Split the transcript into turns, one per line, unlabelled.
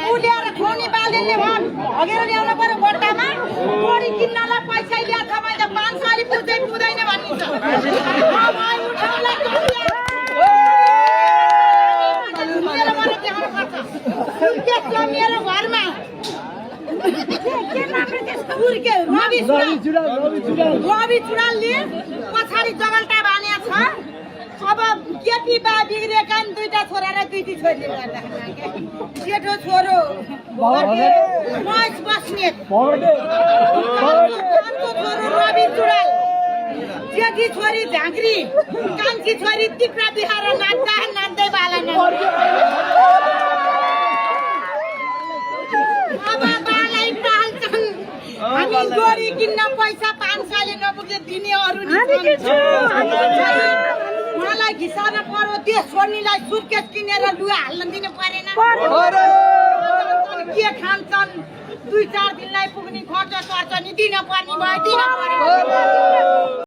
बुढिया र खोनी बाल्ने भगेर ल्याउनु पर्यो गोटामा गोडी किन्नलाई पैसा ल्या छ मैले 5 साली पुज्दै पुग्दैन भनिन्छ उठाउला मेरो मन देखाउन पर्छ के छ मेरो घरमा के नाम रे त्यसको उर्के रवि चुडालले पछाडी जगल्टा बान्या छ अब केपी बा बिग्रेका दुईटा छोरा र दुईटी छोरी गर्दा जेठो छोरो महेश बस्नेत अर्को छोरो रवि चुडाल जेठी छोरी झाँक्री कान्छी छोरी टिप्रा बिहार नाच्दै बालन अब बालाई पाल्छन् हामी गोडी किन्न पैसा 5 सालले नपुग्ने दिने अरु मलाई घिसाउन पर्यो त्यो छोरीलाई सुटकेस किनेर लुगा हाल्न दिनु परेन के खान्छन् 2-4 दिनलाई पुग्ने खर्च सर्छ नि दिन पर्ने भयो दिन पर्यो